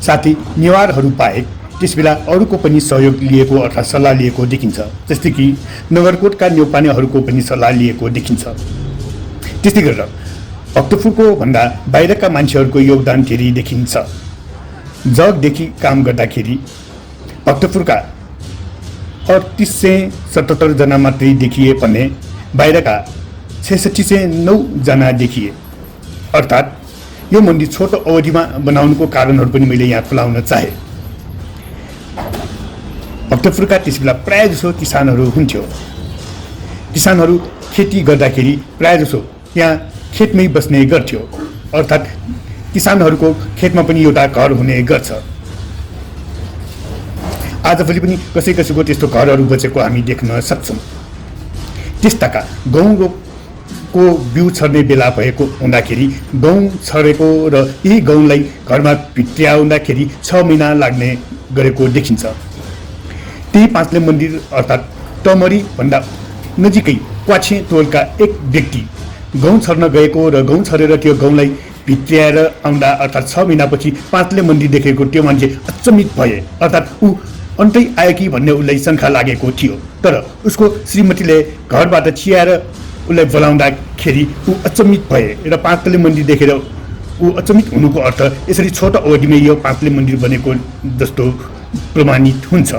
साथै नेवारहरू बाहेक त्यसबेला अरूको पनि सहयोग लिएको अथवा सल्लाह लिएको देखिन्छ, जस्तै कि नगरकोटका न्यौपानेहरूको पनि सल्लाह लिएको देखिन्छ। त्यस्तै गरेर भक्तपुरको भन्दा बाहिरका मान्छेहरूको योगदान धेरै देखिन्छ। जगदेखि काम गर्दाखेरि भक्तपुरका 3877 जना मात्रै देखिए भने बाहिरका 6609 जना देखिए। अर्थात् यो मन्दिर छोटो अवधिमा बनाउनुको कारणहरू पनि मैले यहाँ खुलाउन चाहे। भक्तपुरका त्यसबेला प्रायः जसो किसानहरू हुन्थ्यो। किसानहरू खेती गर्दाखेरि प्रायः जसो यहाँ खेतमै बस्ने गर्थ्यो। अर्थात् किसानहरूको खेतमा पनि एउटा घर हुने गर्छ। आजभोलि पनि कसै कसैको त्यस्तो घरहरू बचेको हामी देख्न सक्छौँ। त्यस्ताका गहुँको बिउ छर्ने बेला भएको हुँदाखेरि गहुँ छरेको र यही गहुँलाई घरमा भित्र्याउँदाखेरि 6 महिना लाग्ने गरेको देखिन्छ। त्यही पाँचले मन्दिर अर्थात् टमरी भन्दा नजिकै क्वाछे टोलका एक व्यक्ति गहुँ छर्न गएको र गहुँ छरेर त्यो गहुँलाई भित्र्याएर आउँदा अर्थात् 6 महिनापछि पाँचले मन्दिर देखेको त्यो मान्छे अचम्मित भए। अर्थात् ऊ अन्तै आयो कि भन्ने उसलाई शङ्का लागेको थियो। तर उसको श्रीमतीले घरबाट चियाएर उसलाई बोलाउँदाखेरि ऊ अचम्मित भए र पाँचले मन्दिर देखेर ऊ अचम्मित हुनुको अर्थ यसरी छोटो अवधिमै यो पाँचले मन्दिर बनेको जस्तो प्रमाणित हुन्छ।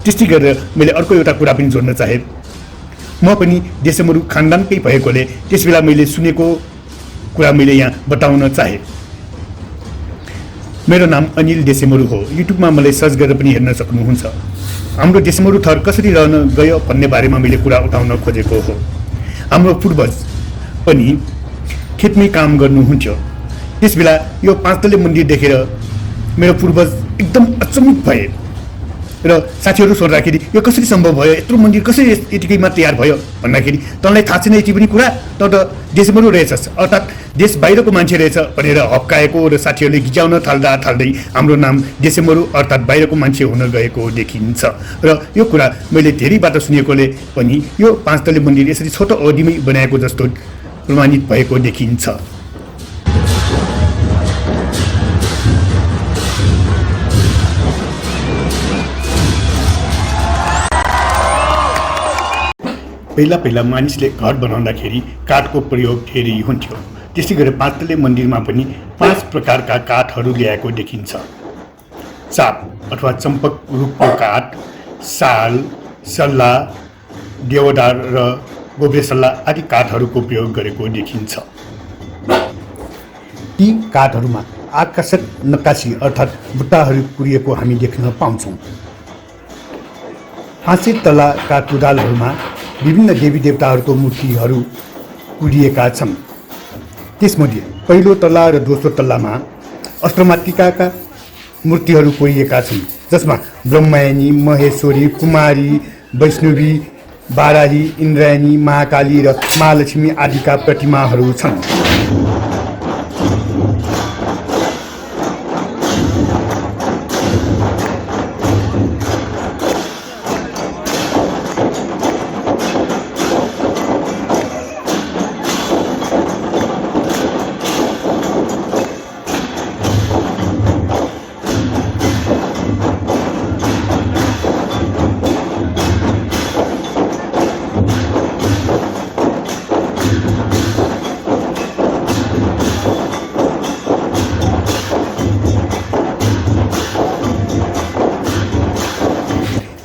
त्यस्तै गरेर मैले अर्को एउटा कुरा पनि जोड्न चाहे। म पनि देशमरु खानदानकै भएकोले त्यसबेला मैले सुनेको कुरा मैले यहाँ बताउन चाहे। मेरो नाम अनिल देशमरु हो। युट्युबमा मलाई सर्च गरेर पनि हेर्न सक्नुहुन्छ। हाम्रो देशमरु थर कसरी रहन गयो भन्ने बारेमा मैले कुरा उठाउन खोजेको हो। हाम्रो पूर्वज पनि खेतमै काम गर्नुहुन्थ्यो। त्यसबेला यो पाँचतले मन्दिर देखेर मेरो पूर्वज एकदम अचम्मित भए र साथीहरू सोध्दाखेरि यो कसरी सम्भव भयो, यत्रो मन्दिर कसरी यतिकैमा तयार भयो भन्दाखेरि तँलाई थाहा छैन यति पनि कुरा, त देशमरु रहेछस्, अर्थात् देश बाहिरको मान्छे रहेछ भनेर हप्काएको र साथीहरूले गिजाउन थाल्दै हाम्रो नाम देशमरु अर्थात् बाहिरको मान्छे हुन गएको देखिन्छ। र यो कुरा मैले धेरैबाट सुनेकोले पनि यो पाँचतले मन्दिर यसरी छोटो अवधिमै बनाएको जस्तो प्रमाणित भएको देखिन्छ। पहिला मानिसले घर बनाउँदाखेरि काठको प्रयोग धेरै हुन्थ्यो। त्यसै गरी पाँचतले मन्दिरमा पनि 5 प्रकारका काठहरू ल्याएको देखिन्छ। चाप अथवा चम्पक रुखको काठ, साल, सल्ला, देवदार र गोब्रेसल्ला आदि काठहरूको प्रयोग गरेको देखिन्छ। ती काठहरूमा आकर्षक नक्कासी अर्थात् बुट्टाहरू कुरिएको हामी देख्न पाउँछौँ। 5 तलाका टुँडालहरूमा विभिन्न देवी देवताहरूको मूर्तिहरू कुरिएका छन्। त्यसमध्ये पहिलो तल्ला र दोस्रो तल्लामा अष्टमातृकाका मूर्तिहरू कोरिएका छन्, जसमा ब्रह्मयानी, महेश्वरी, कुमारी, वैष्णवी, बाराही, इन्द्रायणी, महाकाली र महालक्ष्मी आदिका प्रतिमाहरू छन्।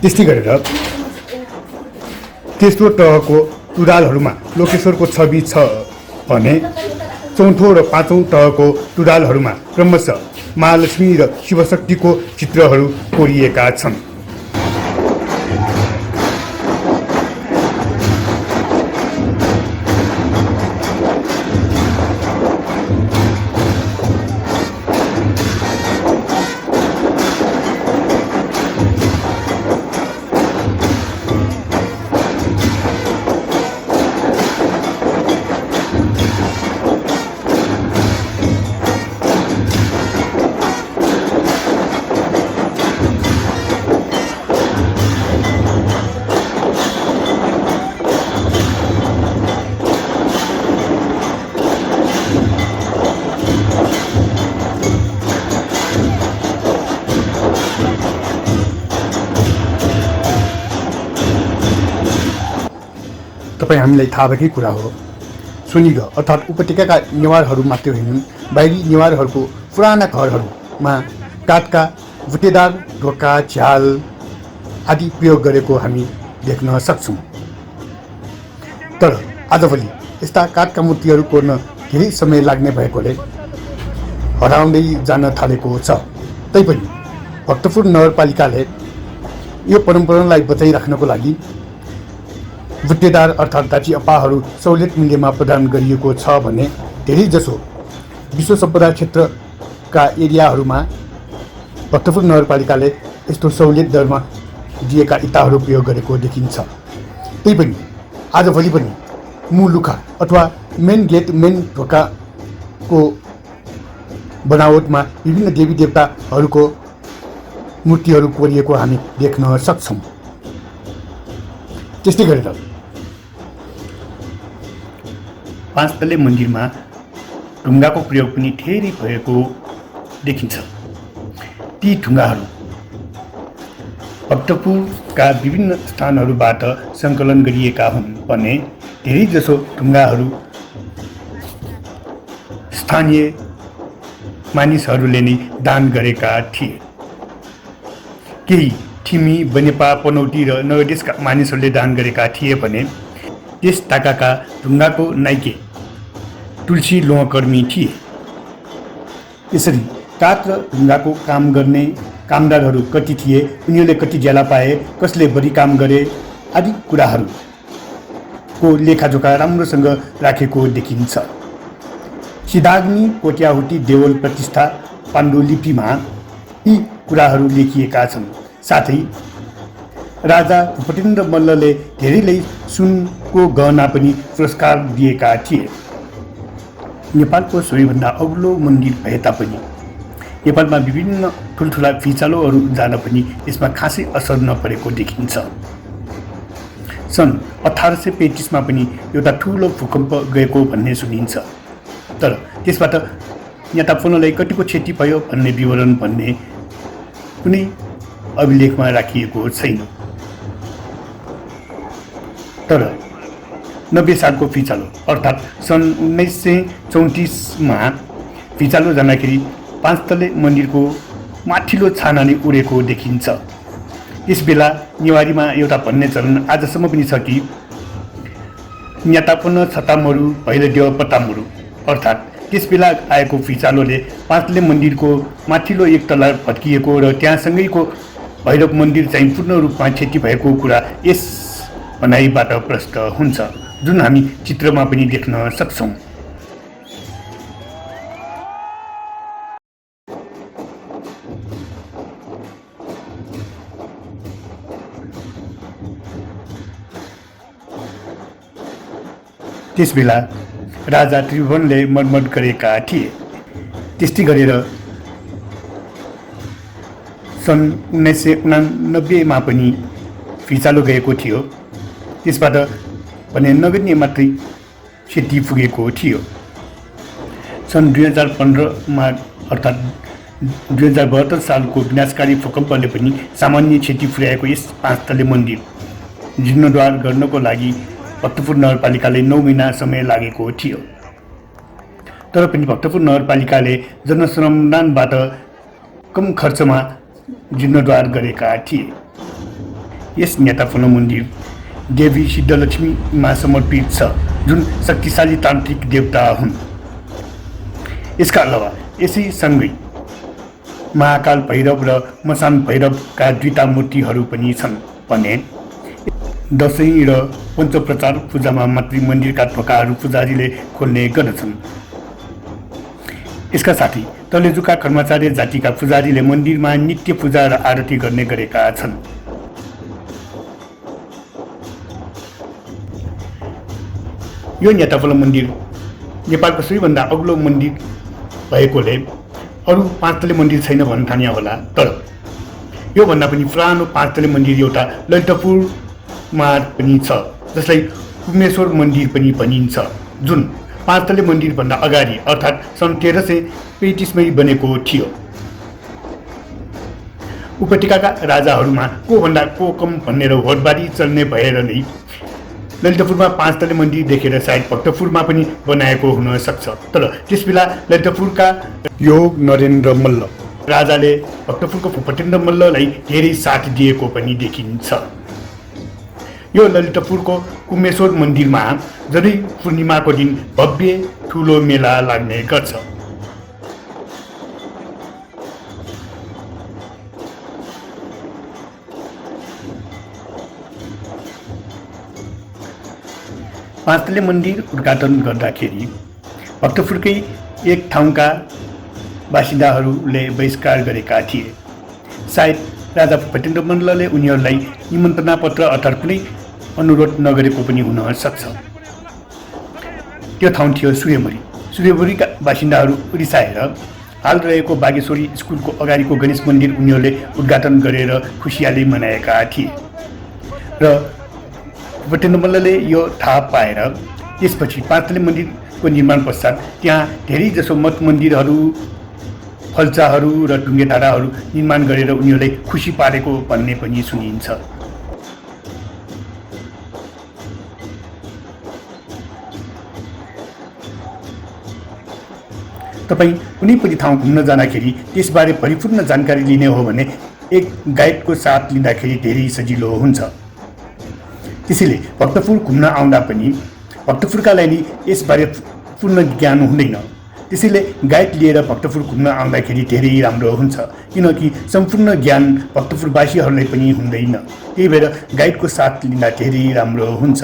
त्यस्तै गरेर तेस्रो तहको टुँडालहरूमा लोकेश्वरको छवि छ भने चौथो र पाँचौं तहको टुँडालहरूमा क्रमशः महालक्ष्मी र शिवशक्तिको चित्रहरू कोरिएका छन्। तपाईँ हामीलाई थाहा भएकै कुरा हो, सुनिग अर्थात् उपत्यकाका नेवारहरू मात्रै होइनन्, बाहिरी नेवारहरूको पुराना घरहरूमा काठका बुटेदार ढोका, झ्याल, आदि प्रयोग गरेको हामी देख्न सक्छौँ। तर आजभोलि यस्ता काठका मूर्तिहरू कोर्न धेरै समय लाग्ने भएकोले हराउँदै जान थालेको छ। तैपनि भक्तपुर नगरपालिकाले यो परम्परालाई बचाइराख्नको लागि बुट्टेदार अर्थात् दाची अप्पाहरू सहुलियत मूल्यमा प्रदान गरिएको छ भने धेरै जसो विश्व सम्पदा क्षेत्रका एरियाहरूमा भक्तपुर नगरपालिकाले यस्तो सहुलियत दरमा दिएका इँटाहरू प्रयोग गरेको देखिन्छ। तैपनि आजभोलि पनि मुलुखा अथवा मेन गेट मेन ढोकाको बनावटमा विभिन्न देवी देवताहरूको मूर्तिहरू कोरिएको हामी देख्न सक्छौँ। त्यस्तै गरेर पाँच तले मन्दिरमा ढुङ्गाको प्रयोग पनि धेरै भएको देखिन्छ। ती ढुङ्गाहरू भक्तपुरका विभिन्न स्थानहरूबाट सङ्कलन गरिएका हुन् भने धेरै जसो ढुङ्गाहरू स्थानीय मानिसहरूले नै दान गरेका थिए। केही ठिमी बनेपा पनौटी र नगरदेशका मानिसहरूले दान गरेका थिए भने त्यस ताकाका ढुङ्गाको नाइके तुलसी लोहकर्मी थिए। यसरी काठ र ढुङ्गाको काम गर्ने कामदारहरू कति थिए, उनीहरूले कति ज्याला पाए, कसले बढी काम गरे आदि कुराहरूको लेखाजोखा राम्रोसँग राखेको देखिन्छ। सिधाग्नि कोट्याहुटी देवल प्रतिष्ठा पाण्डुलिपिमा यी कुराहरू लेखिएका छन्। साथै राजा भूपतिन्द्र मल्लले धेरैलाई सुनको गहना पनि पुरस्कार दिएका थिए। नेपालको सबैभन्दा अग्लो मन्दिर भए तापनि नेपालमा विभिन्न ठुल्ठुला फिचालोहरू जान पनि यसमा खासै असर नपरेको देखिन्छ। सन् 1835मा पनि एउटा ठुलो भूकम्प गएको भन्ने सुनिन्छ। तर त्यसबाट नेतापनलाई कतिको क्षति भयो भन्ने विवरण भन्ने कुनै अभिलेखमा राखिएको छैन। तर 90 सालको फिचालो अर्थात् सन् 1934मा फिचालो जाँदाखेरि पाँच तले मन्दिरको माथिल्लो छाना नै उडेको देखिन्छ। त्यसबेला नेवारीमा एउटा भन्ने चलन आजसम्म पनि छ कि न्यातापन छतामरु भैरदेव पतामरु, अर्थात् त्यसबेला आएको फिचालोले पाँच तले मन्दिरको माथिल्लो एक तला भत्किएको र त्यहाँसँगैको भैरव मन्दिर चाहिँ पूर्ण रूपमा क्षति भएको कुरा यस भनाइबाट प्रष्ट हुन्छ, जुन हामी चित्रमा पनि देख्न सक्छौँ। त्यसबेला राजा त्रिभुवनले मर्मत गरेका थिए। त्यस्तै गरेर सन् 1989मा पनि फिचालो गएको थियो। त्यसबाट भने नगर्ने मात्रै क्षति पुगेको थियो। सन् 2015मा अर्थात् 2072 सालको विनाशकारी भूकम्पले पनि सामान्य क्षति पुर्याएको यस पाँच तले मन्दिर जीर्णोद्धार गर्नको लागि भक्तपुर नगरपालिकाले 9 महिना समय लागेको थियो। तर पनि भक्तपुर नगरपालिकाले जनश्रमदानबाट कम खर्चमा जीर्णोद्धार गरेका थिए। यस न्यातापन मन्दिर देवी सिद्धलक्ष्मीमा समर्पित छ, जुन शक्तिशाली तान्त्रिक देवता हुन्। यसका अलावा यसै सँगै महाकाल भैरव र मसान भैरवका दुईटा मूर्तिहरू पनि छन् भने दशैं र पञ्चप्रचार पूजामा मात्रै मन्दिरका ढोकाहरू पुजारीले खोल्ने गर्दछन्। यसका साथै तलेजुका कर्मचारी जातिका पुजारीले मन्दिरमा नित्य पूजा र आरती गर्ने गरेका छन्। यो न्यातापन मन्दिर नेपालको सबैभन्दा अग्लो मन्दिर भएकोले अरू पाँच तले मन्दिर छैन भन्न ठानिया होला। तर योभन्दा पनि पुरानो पाँच तले मन्दिर एउटा ललितपुरमा पनि छ, जसलाई कुमेश्वर मन्दिर पनि भनिन्छ, जुन पाँच तले मन्दिरभन्दा अगाडि अर्थात् सन् 1335मै बनेको थियो। उपत्यकाका राजाहरूमा कोभन्दा को कम भनेर भोटबारी चल्ने भएर नै ललितपुरमा पाँच तले मन्दिर देखेर सायद भक्तपुरमा पनि बनाएको हुन सक्छ। तर त्यसबेला ललितपुरका योग नरेन्द्र मल्ल राजाले भक्तपुरको भूपतेन्द्र मल्ललाई धेरै साथ दिएको पनि देखिन्छ। यो ललितपुरको कुमेश्वर मन्दिरमा जनै पूर्णिमाको दिन भव्य ठुलो मेला लाग्ने गर्छ। पाँचतले मन्दिर उद्घाटन गर्दाखेरि भक्तपुरकै एक ठाउँका बासिन्दाहरूले बहिष्कार गरेका थिए। सायद राजा भूपतेन्द्र मल्लले उनीहरूलाई निमन्त्रणा पत्र अर्थात् कुनै अनुरोध नगरेको पनि हुन सक्छ। त्यो ठाउँ थियो सूर्यमुरी। सूर्यमुरीका बासिन्दाहरू रिसाएर हाल रहेको बागेश्वरी स्कुलको अगाडिको गणेश मन्दिर उनीहरूले उद्घाटन गरेर खुसियाली मनाएका थिए र भूपतेन्द्र मल्लले यो थाहा पाएर त्यसपछि पाँचतले मन्दिरको निर्माण पश्चात त्यहाँ धेरैजसो मठ मन्दिरहरू, फल्चाहरू र ढुङ्गे धाराहरू निर्माण गरेर उनीहरूलाई खुसी पारेको भन्ने पनि सुनिन्छ। तपाईँ कुनै पनि ठाउँ घुम्न जाँदाखेरि त्यसबारे परिपूर्ण जानकारी लिने हो भने एक गाइडको साथ लिँदाखेरि धेरै सजिलो हुन्छ। त्यसैले भक्तपुर घुम्न आउँदा पनि भक्तपुरकालाई नि यसबारे पूर्ण ज्ञान हुँदैन। त्यसैले गाइड लिएर भक्तपुर घुम्न आउँदाखेरि धेरै राम्रो हुन्छ, किनकि सम्पूर्ण ज्ञान भक्तपुरवासीहरूलाई पनि हुँदैन। त्यही भएर गाइडको साथ लिँदा धेरै राम्रो हुन्छ।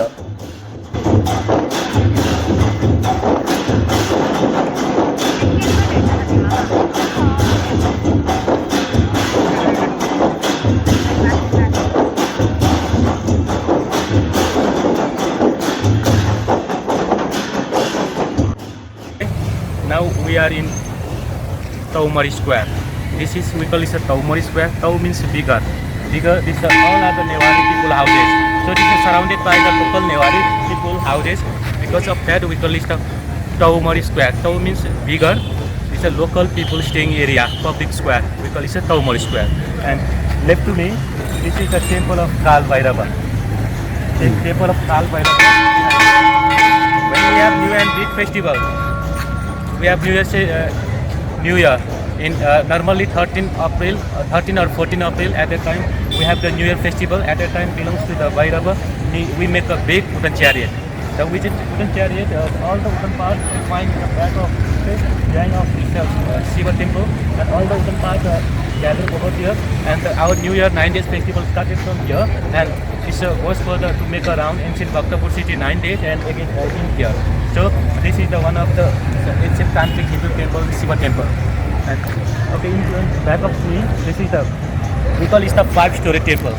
Now we are in Taumari Square. This is, we call it a Taumari Square. Tau means bigger. Bigger, this are all other Newari people houses. So this is surrounded by the local Newari people houses. Because of that we call it a Taumari Square. Tau means bigger. It's a local people staying area, public square. We call it a Taumari Square. And left to me, this is the temple of Kal Bhairava. The temple of Kal Bhairava. When we have New and big festival, we have New Year in normally 13 or 14 April. At that time we have the New Year festival. At that time belongs to the Bhairava. We make a big wooden chariot. The wooden chariot, all the wooden parts we find in the back of behind of the Shiva temple, and all the wooden parts are gathered over here. And our New Year 9 days festival started from here, and it goes further to make a round ancient Bhaktapur city 9 days and again in here. So this is the one of the ancient Tantric Hindu temple, Shiva temple. And okay, in the back of me, this is the, we call it the 5-story temple.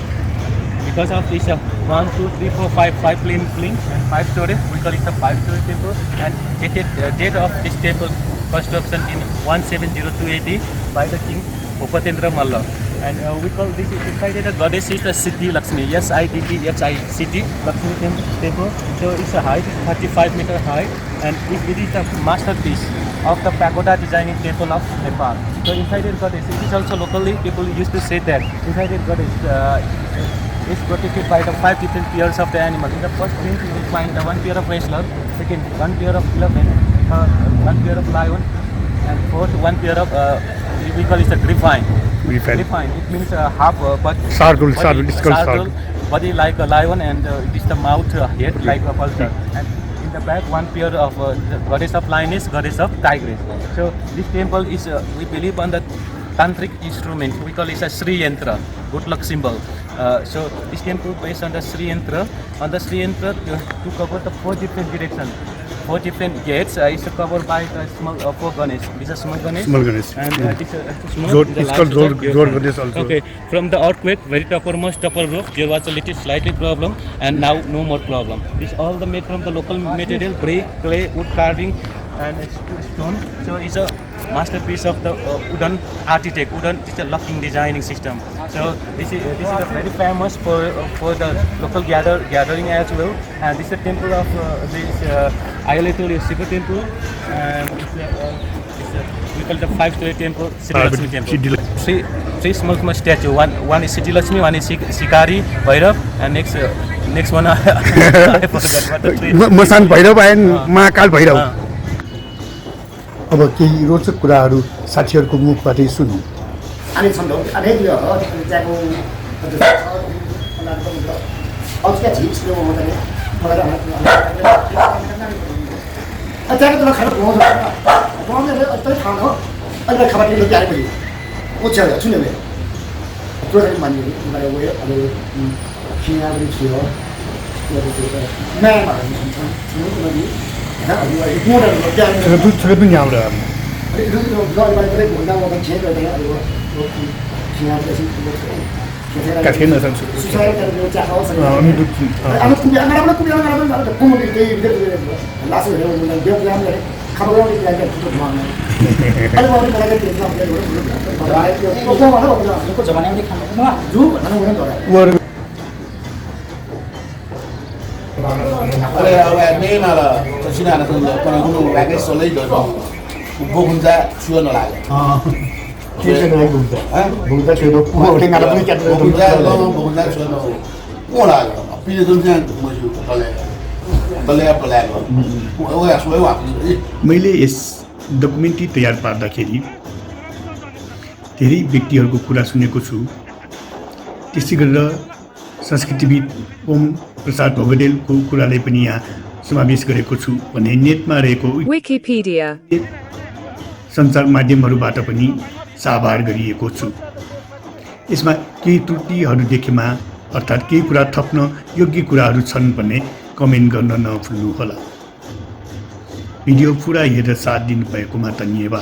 Because of this 1, 2, 3, 4, 5 plain and 5 stories, we call it the 5-story temple. And date of this temple construction in 1702 AD by the king Bhupatendra Malla. And we call this inside the goddess is the Siddhi Lakshmi, Siddhi Lakshmi temple. So it's a height, 35 meter high, and it is the masterpiece of the pagoda designing temple of Nepal. So inside the goddess, it is also locally people used to say that inside the goddess is protected by the 5 different pairs of the animal. In the first prince you will find the 1 pair of wrestler, second 1 pair of elephant, 1 pair of lion, and fourth 1 pair of we call it the griffin. Griffin. It means half but
Sardul,
body like a lion, and it is the mouth head like a vulture. And in the back 1 pair of the goddess of lioness, goddess of tigress. So this temple is we believe on the tantric instrument. We call it a Sri Yantra, good luck symbol. So this temple based on the Sri Yantra. On the Sri Yantra to cover the 4 different directions. 4 different gates is covered by the small 4 Ganesh. This is small Ganesh.
Small Ganesh.
And this is small.
Road, it's called road Ganesh also.
Okay. From the earthquake, very toppermost upper roof, there was a little slightly problem, and now no more problem. This all the made from the local material, brick, clay, wood carving, and stone. So it's a masterpiece of the wooden architect. Wooden is a locking designing system. So this is a very famous for the local gathering as well. And this is a temple of this Ayalatul Shiva temple, and we call the 5-story temple, Siddhi Lakshmi temple. Three small statue. One is Siddhi Lakshmi, one is Shikari Bhairav, and next one I forgot what the three.
Masan Bhairav and Mahakal Bhairav. अब केही रोचक कुराहरू साथीहरूको मुखबाटै सुनौँ।
안에 참 너무 안 해도요. 짜고 어떻게 지치려 못하네. 아, 제가 또 가서 공항에서 어떤 단어 아니 가만히 이렇게 알고 있어. 어쩌야 주님이. 그래서 많이 말하고요. 아주 기냐를 지어. 매 말은 저는
저것도 냐우라. Katena sang su. Ami du. War
Oleh ni malah Cina nak tunggu. Kalau gunung lagi solid dulu. Bukan saya sudah nolak.
Kita nak guna. Guna tu pun orang ada beli kat.
Bukan saya sudah nolak. Nolak. Pilih tu jangan maju. Boleh apa lagi? Orang sudah wak.
मैले यस documentary तयार पार्दाखेरि धेरै व्यक्तिहरूको कुरा सुनेको छु। त्यसै गरेर संस्कृतिविद ओम प्रसाद भगडेलको कुरालाई पनि यहाँ समावेश गरेको छु भने नेटमा रहेको
Wikipedia.
सञ्चार माध्यमहरूबाट पनि साभार गरिएको छु। यसमा केही त्रुटिहरू देखेमा अर्थात् केही कुरा थप्न योग्य कुराहरू छन् भने कमेन्ट गर्न नभुल्नुहोला। भिडियो पुरा हेरेर साथ दिनुभएकोमा धन्यवाद।